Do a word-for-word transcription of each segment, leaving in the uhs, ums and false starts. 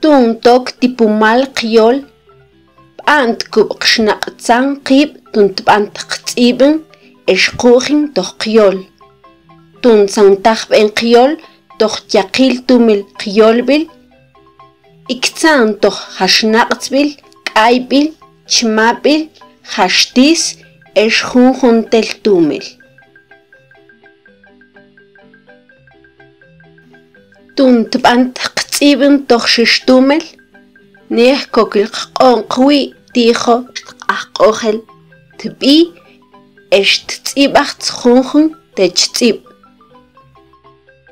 Tuun tok tipumal qyol, b'ant kub' qxnaq'tzan qib' tun tb'ant qtz'ib'in ex qujin toj qyol. Tun san tajb'en qyol toj yaqil tumil qyolb'il, iktzan toj jaxnaq'tzb'il, k'ayb'il, chmab'il, jaxtis ex junjun tel tumil. Tun tb'ant qtz'ib'in toj xix tumil, nej kokil qq'o'on qwi' tijo tq'ajq'ojel tb'i ex ttz'ib'ajtz junjun te chtz'ib'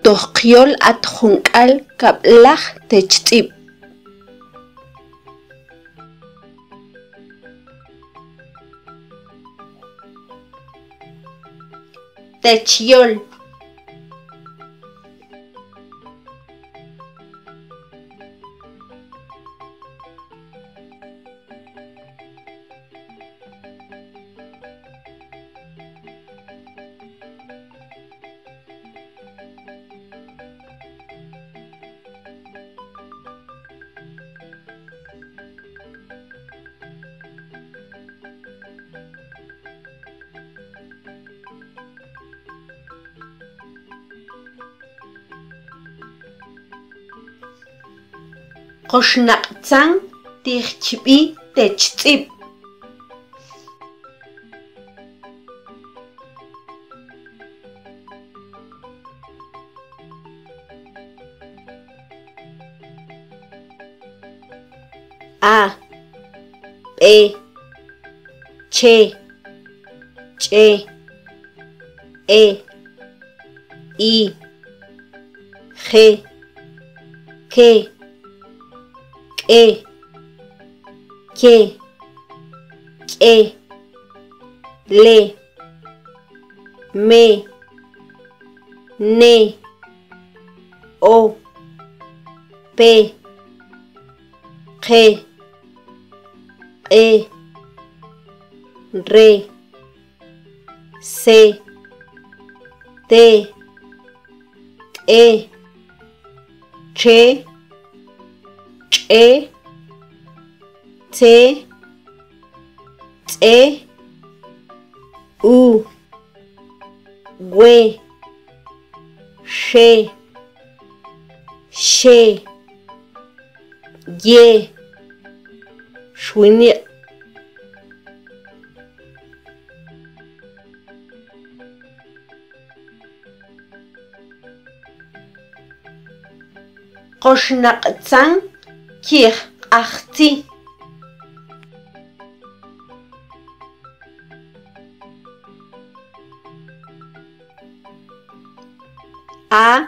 toj qyol at junk'al kab'laj te chtz'ib' te chyol. Qoxnaq'tzan tij chb'i te chtz'ib'. A, b'e, che, ch'e, e, i, je, ke, k'e, ke, k'e, le, me, ne, o, pe, qe, q'e, re, se, te, t'e, che, ch'e, tse, ts'e, u, we, xe, xe, ye, xwiniq'. Qoxnaq'tzan kij q'ajtzi. A,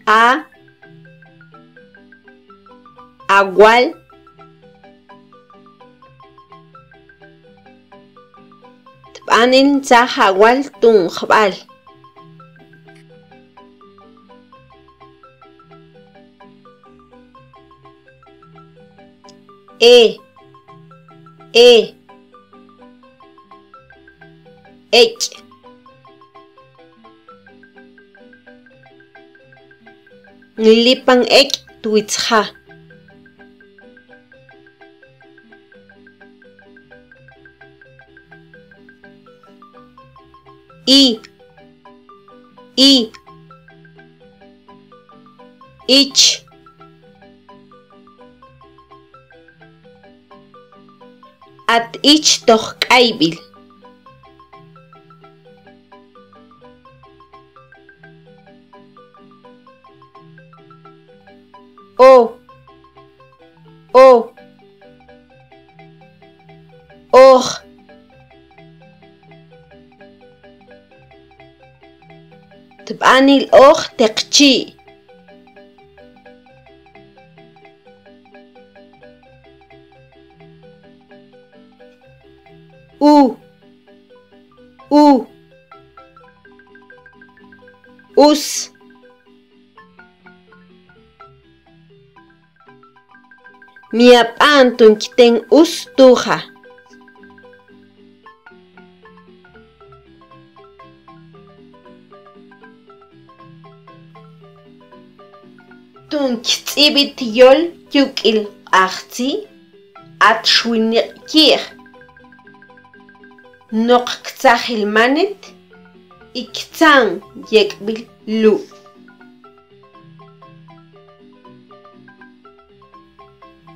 a, awal. Tb'anil ntzaj awal tun jb'al. E, e, ech'. Nglipan ech' twitz ja. I, i, ich. At ich toj k'ayb'il. O, o, oj. Tb'anil oj te qchi'. U, u, Us. Mi ab'an tun kiten us tuxa. Tun kts'ibit yol yuk'il q'ajtzi, at xwiniq' ki'j. Noq ktzajil manet, iktsan yek'b'il lu'.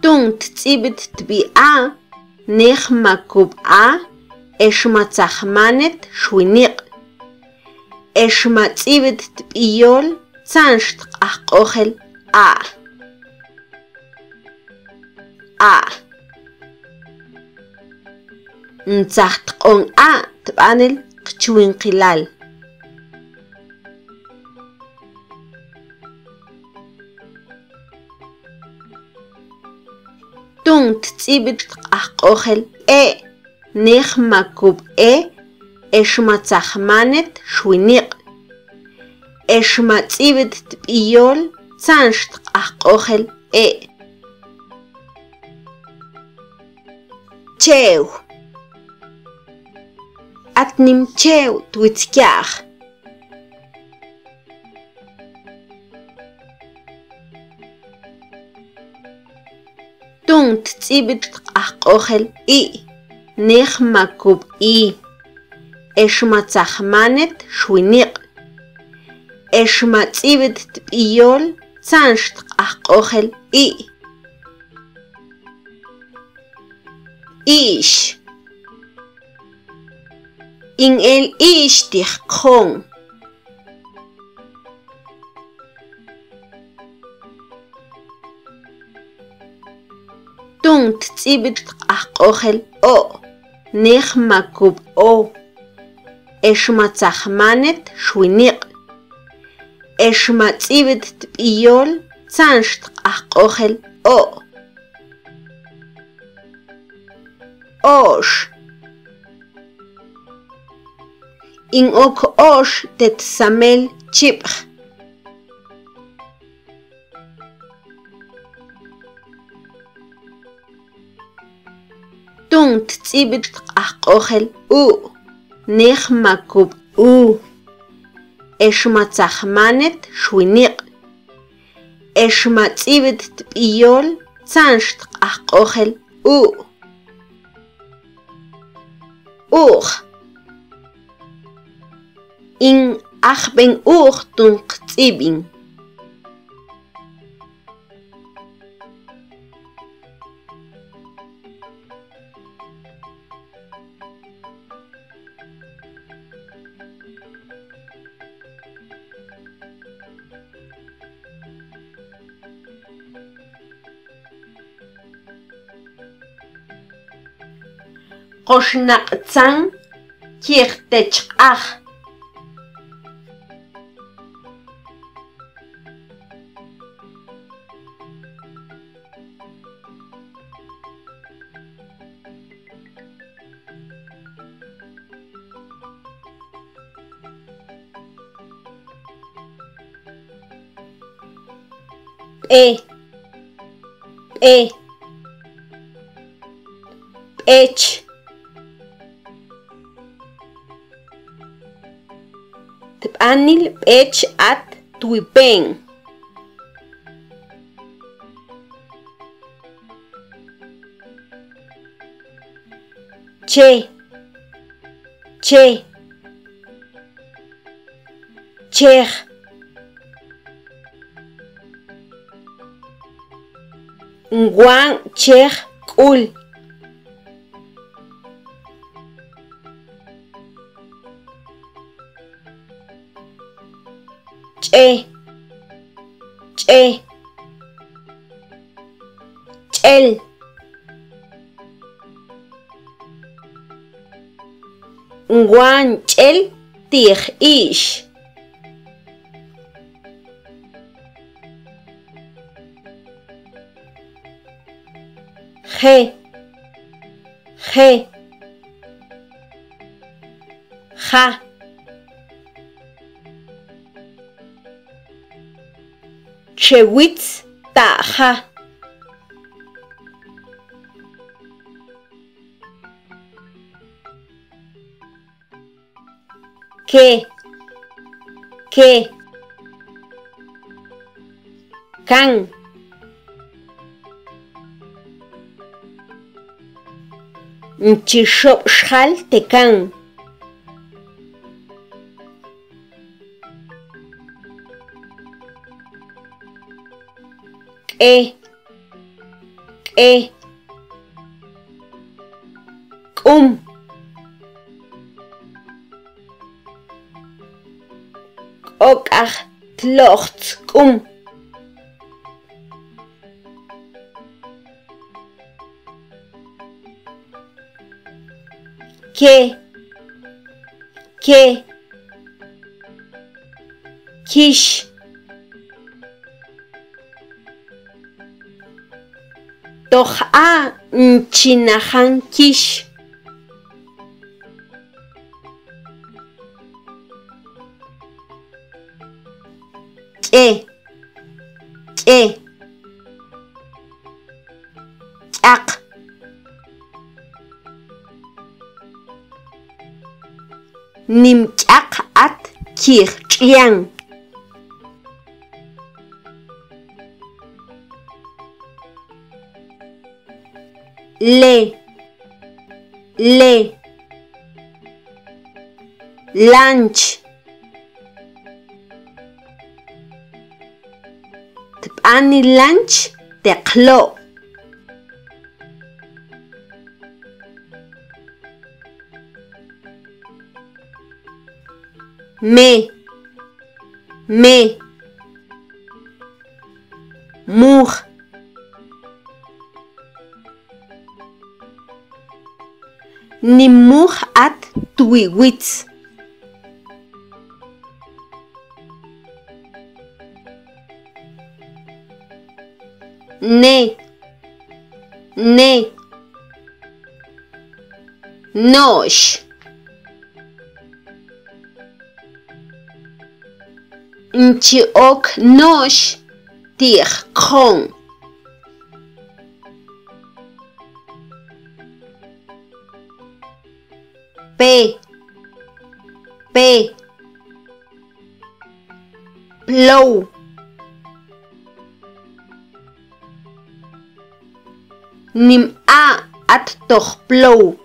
Tun ts'ibit tb'i a, nej ma kub' a, ex ma tzaj manet xwiniq'. Ex ma ts'ibit tb'i yol, tzanx tq'ajq'ojel a'. A'. Ntzaj tq'on a' tb'anil qchwinqilal. Tun ts'ibit tq'ajq'ojel e, nej ma kub' e, ex ma tzaj manet xwiniq'. Ex ma ts'ibit tb'i yol, tzanx tq'ajq'ojel e. Chew. At nim chew twitz ya'j. Tun ts'ibit tq'ajq'ojel i, nej ma kub' i, ex ma tzaj manet xwiniq'. Ex ma ts'ibit tb'i yol, tzanx tq'ajq'ojel i. I'x. In el i'x ti' qjon. Tun ts'ibit tq'ajq'ojel o, nej ma kub' o, ex ma tzaj manet xwiniq'. Ex ma ts'ibit tb'i yol, tzanx tq'ajq'ojel o. O'x. In ok o'x tet samel chib'j. Tun ts'ibit tq'ajq'ojel u, nej ma kub' u, ex ma tzaj manet xwiniq'. Ex ma ts'ibit tb'i yol, tzanx tq'ajq'ojel u. U'j. In ajb'en u'j tun qts'ibin. Qox naq'tzan kiej te chq'aj. P'e, p'e, p'ech. Tb'anil p'ech at twipen. Che, che, chej. Ngwan chej k'ul. Ch'e, ch'e, ch'el. Ngwan ch'el ti'j i'x. Je, je, ja. Chewits ta' ja. Ke, ke. Kan. Nchi xob' xjal te kan. K'e, k'e. K'um. K'ok'aj tlo'j tsk'um. Ke, ke. Kix. Toj a' nchi najan kix. K'e, k'e. K'aq. Nim k'aq at kij ch'ian. Le, le. Lanch. Tb'anil lanch te qlo'. Me, me. Muj. Nim muj at twi wits. Ne, ne. No'x. Nchi ok no'x ti' jqo'n. Pe, pe. Plow. Nim a' at toj plow.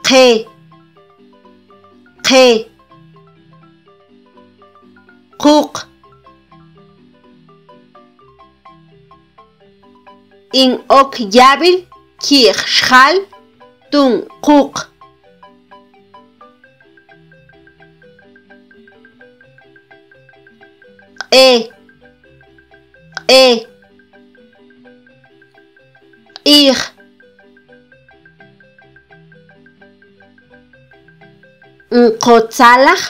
Qe, qe. Quq. In ok yab'il kij xjal tun quq. Q'e, q'e. Q'ij. Nqo tzalaj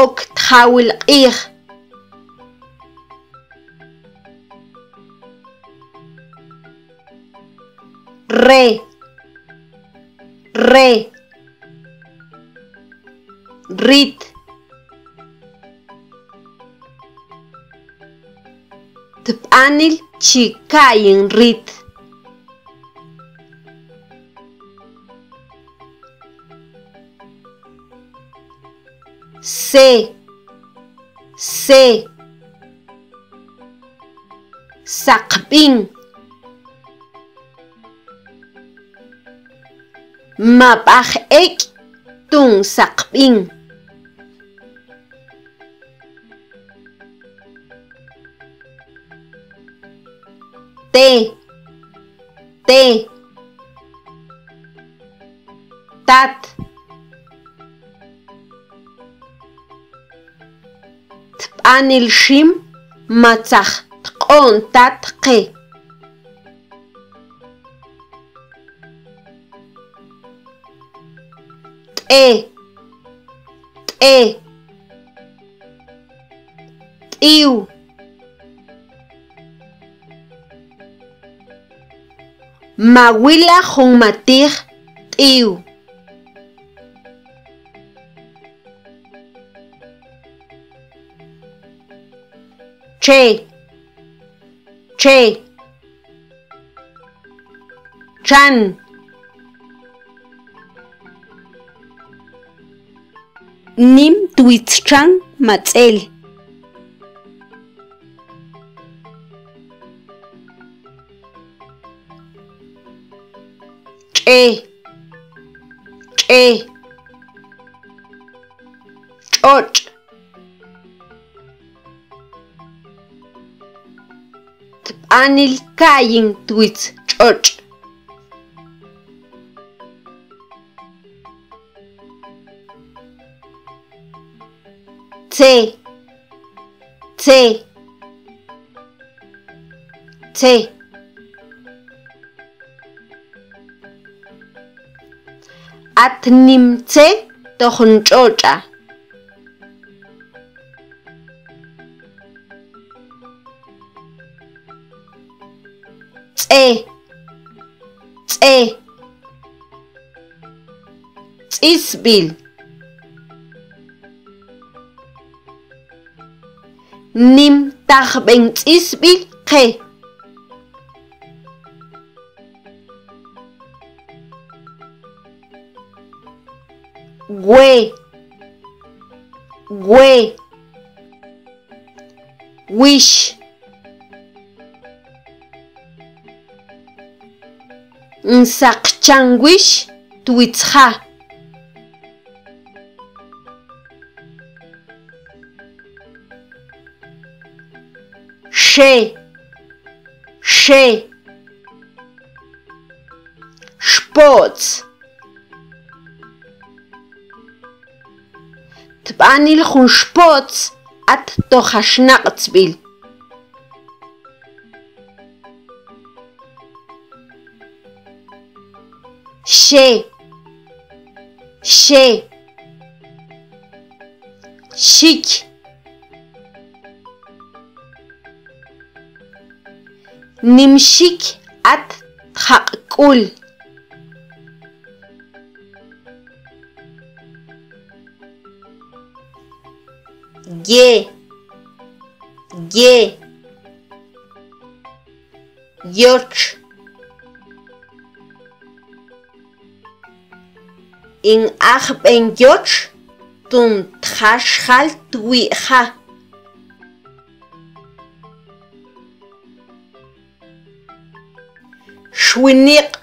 ok tjawil q'ij. Re, re. Rit. Tb'anil chi ka'yin rit. Se, se. Saqb'in. Ma b'aj ek' tun saqb'in. Te, te. Tat. Tb'anil xim ma tzaj tq'o'n tat qe. T'e, t'e. T'iyw. Ma wila jun matij t'iyw. Txe, txe. Txan. Nim twitx txan matz'el. Txe, txe. Tx'otx'. Tb'anil ka'yin twitx tx'otx'. Tze, tze, tze. At nim tze toj nutx'otx'. Tze, tze. Ts'isb'il. Nim tajb'en ts'isb'il qe. We, we. Wix. Nsaqchan wix twitx ja. Xe, xe. Xpots'. Tb'anil jun xpots' at toj a xnaq'tzb'il. Xe, xe. Xik. Nim xik at tjaq' k'ul. Ye, ye. Yotx. In ajb'en yotx tun tjaxjal twi' ja. Xwiniq'.